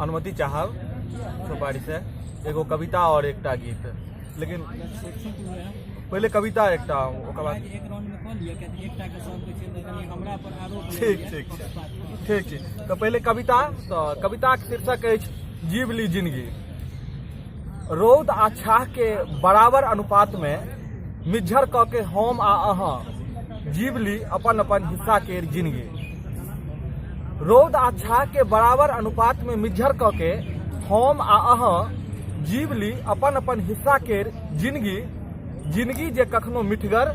अनुमति चाहब चौपाड़िसँ एगो कविता आओर एकटा गीत, लेकिन पहिले कविता एकटा, ओकर बाद एक राउंड में कऽ लिअ, कियाकि एकटा के सबके छै तऽ कनि हमरा पर आरोप। ठीक ठीक छै, ठीक छै। तऽ पहिले कविता। तऽ कविताके शीर्षक अछि जीवली जिंदगी। रौद आ छाह के बराबर अनुपात में मिज्झर कऽ के हम आ अहाँ जीवली अपन अपन हिस्सा केर जिंदगी। रौद आ छाह के बराबर अनुपात में मिज्झर कऽ के हम आ अहाँ जीवली अपन अपन हिस्सा केर जिंदगी। जिंदगी जे कखनो मिठगर,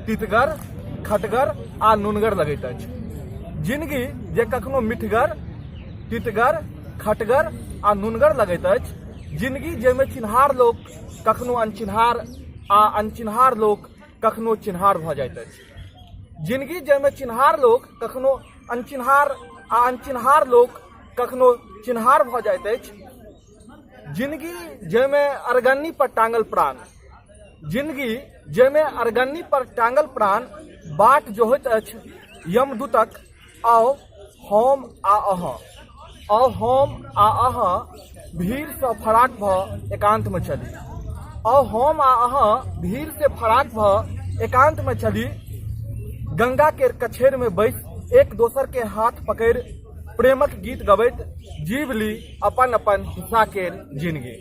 तितगर, खटगर आ नुनगर लगैत अछि। जिंदगी जे कखनो मिठगर, तितगर, खटगर आ नुनगर लगैत अछि। जिंदगी जाहिमे चिन्हार लोक कखनो अनचिन्हार आ अनचिन्हार लोक कखनो चिन्हार भऽ जाइत अछि। जिंदगी जाहिमे चिन्हार लोक कखनो अनचिन्हार आ अनचिन्हार लोक कखनो चिन्हार भऽ जाइत अछि। जिंदगी जाहिमे अरगन्नी पर टांगल प्राण, जिंदगी जाहिमे अरगन्नी पर टांगल प्राण बाट जोहैत अछि यमदूतक। आउ हम आ अहाँ, आउ हम आ अहाँ भीड़सँ फराक भऽ एकान्तमे चली। आउ हम आ अहाँ भीड़सँ फराक भऽ एकान्तमे चली। गंगा केर कछेरमे बैस एक दोसरके हाथ पकड़ि प्रेमक गीत गबैत जीव ली अपन अपन हिस्सा केर जिनगी।